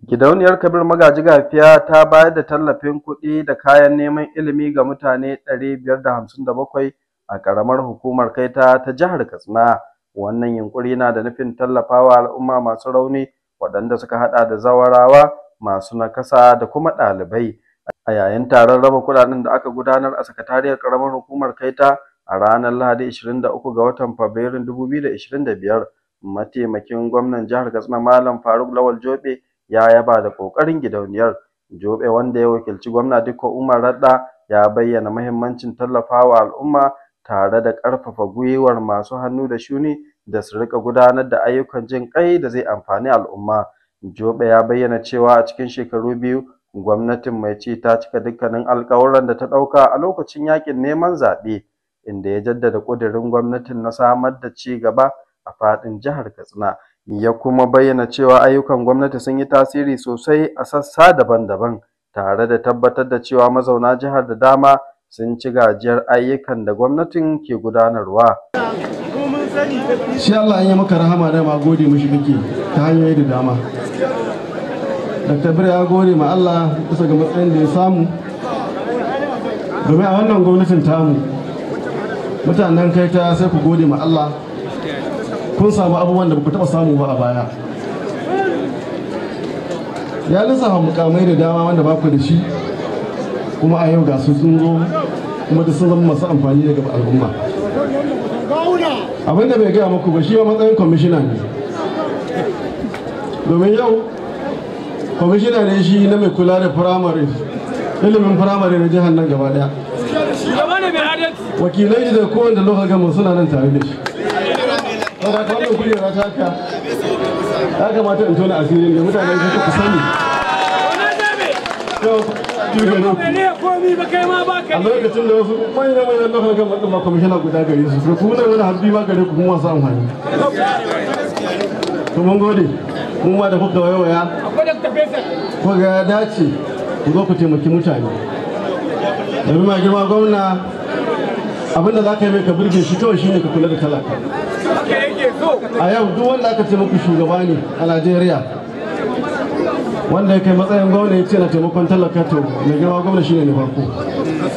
Gidauniyar Kabir Magaji Gafiya ta bayar da tallafin kuɗi da kayan neman ilimi ga mutane 557 a ƙaramar hukumar Kaita ta jihar Katsina. Wannan yunƙuri na da nufin tallafawa al'umma masu rauni waɗanda suka haɗa da zawarawa, masu nakasa da kuma ɗalibai. A yayin taron raba kuɗaɗen da aka gudanar a sakatariyar ƙaramar hukumar Kaita a ranar Lahadi 23 ga watan Fabrairun 2025, mataimakin gwamnan jihar Katsina Malam Faruk Lawal Jobe ya yaba da ƙoƙarin gidauniyar. Jobe, wanda ya wakilci Gwamna Dikko Umar Radda, ya bayyana muhimmancin tallafawa al'umma tare da ƙarfafa gwiwar masu hannu da shuni da su riƙa gudanar da ayyukan jin ƙai da zai amfani al'umma. Jobe ya bayyana cewa a cikin shekaru biyu, gwamnatin mai ci ta cika dukkanin alƙawuran da ta ɗauka a lokacin yaƙin neman zaɓe, inda ya jaddada ƙudurin gwamnatin na samar da ci gaba a faɗin jihar Katsina. Ya kuma bayyana cewa ayyukan gwamnati sun yi tasiri sosai a sassa daban-daban, tare da tabbatar da cewa mazauna jihar da dama sun ci gajiyar ayyukan da gwamnatin ke gudanarwa. Shi Allah in ya maka rahama, dama gode mishi kake ta hanyoyi da dama. Dr. Bir ya gode ma Allah bisa ga matsayin da ya samu. Domin a wannan gwamnatin tamu, mutanen Kaita, sai ku gode ma Allah, kun samu abubuwan da ba ku taɓa samu ba a baya. Ya lissafa mukamai da dama wanda ba ku da shi, kuma a yau ga su sun zo, kuma da sun zama masu amfani daga al'umma. Abin da bai gaya muku ba, shi ma matsayin kwamishina ne, domin yau kwamishina ne shi na mai kula da firamare, ilimin firamare na jihar nan gaba daya. Wakilai da kowanne lokacin gama suna nan tare da shi. Saboda wannan kujera ta haka ya kamata in tona asirin da mutanen ku sani. A lokacin da wasu manyan manyan lokacin gama ɗin ma kwamishina guda gare su, su kuma wani habbi ma gare ku, kuma masu amfani. To, mun gode mun ma da kuka waiwaya ko ga ya dace ku zo ku taimaki mutane, domin ma girma gwamna, abinda za ka yi mai ka burge shi kawai shine ka kula da talaka. A yau duk wanda aka ce muku shugaba ne a Najeriya wanda ya kai matsayin gwamna ya ce na taimakon talaka, to mai girma gwamna shine na farko.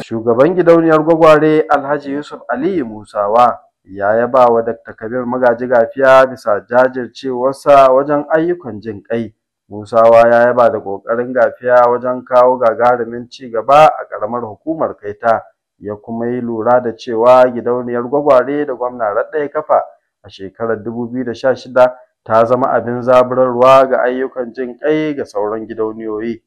Shugaban gidauniyar Gwagware, Alhaji Yusuf Aliyu Musawa, ya yaba wa Dr. Kabir Magaji Gafiya bisa jajircewarsa wajen ayyukan jin ƙai. Musawa ya yaba da ƙoƙarin Gafiya wajen kawo gagarumin ci gaba a ƙaramar hukumar Kaita, ya kuma yi lura da cewa gidauniyar Gwagware da Gwamna Radda ya kafa a shekarar 2016 ta zama abin zaburarwa ga ayyukan jin ƙai ga sauran gidauniyoyi.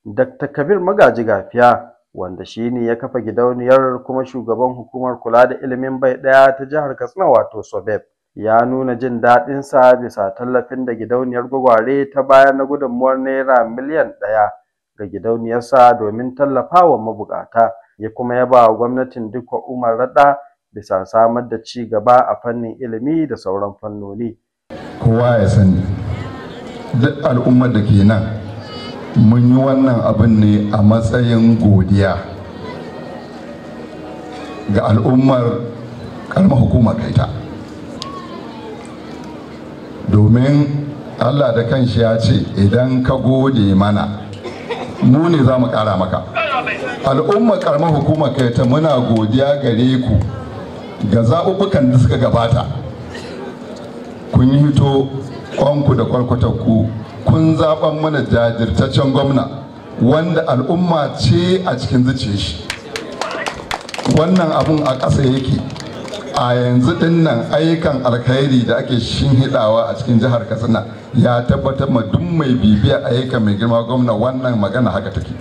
Dr. Kabir Magaji Gafiya, wanda shi ne ya kafa gidauniyar kuma shugaban hukumar kula da ilimin bai ɗaya ta jihar Katsina, wato SUBEB, ya nuna jin daɗinsa bisa tallafin da gidauniyar Gwagware ta bayar na gudunmuwar naira miliyan 1 ga gidauniyarsa domin tallafawa mabukata, ya kuma yaba wa gwamnatin Dikko Umar Radda bisa samar da ci gaba a fannin ilimi da sauran fannoni. Kowa ya sani, duk al'ummar da ke nan, mun yi wannan abin ne a matsayin godiya ga al'ummar karamar hukumar Kaita, domin Allah da kanshi ya ce idan ka gode mana, mu ne za mu kara maka. Al'ummar karamar hukumar Kaita, muna godiya gare ku ga zaɓuɓɓukan da suka gabata. Kun yi hito kwanku da kwarkwatarku, kun zaɓan mana jajirtaccen gwamna wanda al'umma ce a cikin zuciyar shi. Wannan abun a ƙasa yake. A yanzu dinnan, ayyukan alkhairi da ake shinhidawa a cikin jihar Katsina ya tabbatar ma duk mai bibiya ayyukan mai girma gwamna, wannan magana haka take.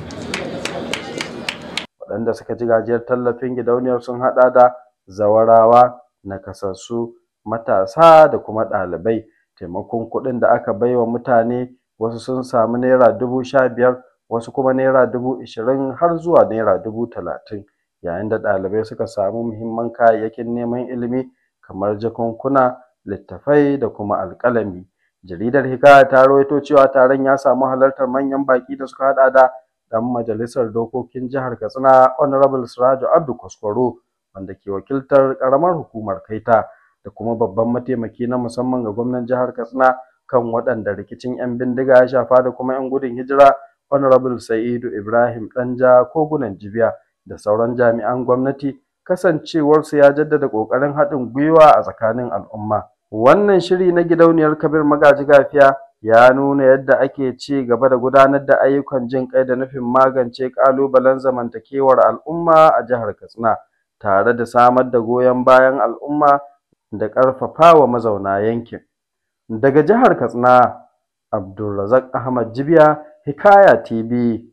Waɗanda suka ci gajiyar tallafin gidauniyar sun haɗa da zawarawa, nakasassu, matasa da kuma ɗalibai. Taimakon kuɗin da aka baiwa mutane, wasu sun samu naira 15,000, wasu kuma naira 20,000 har zuwa naira 30,000, yayin da ɗalibai suka samu muhimman kayayyakin neman ilimi kamar jakunkuna, littattafai da kuma alƙalami. Jaridar Hikaya ta rawaito cewa taron ya samu halartar manyan baƙi da suka haɗa da ɗan majalisar dokokin jihar Katsina, Honorable Sirajo Abdu Kwaskwaro, wanda ke wakiltar ƙaramar hukumar Kaita, da kuma babban mataimaki na musamman ga gwamnan jihar Katsina, kan waɗanda rikicin 'yan bindiga ya shafa da kuma 'yan gudun hijira, Honorable Sa'idu Ibrahim Ɗanja Kogunan Jibiya da sauran jami'an gwamnati, kasancewarsu ya jaddada ƙoƙarin haɗin gwiwa a tsakanin al'umma. Wannan shiri na gidauniyar Kabir Magaji Gafiya ya nuna yadda ake ci gaba da gudanar da ayyukan jin ƙai da nufin magance ƙalubalen zamantakewar al'umma a jihar Katsina, tare da samar da goyon bayan al'umma da ƙarfafawa mazauna yankin. Daga jihar Katsina, Abdulrazak Ahmad Jibiya, Hikaya TV.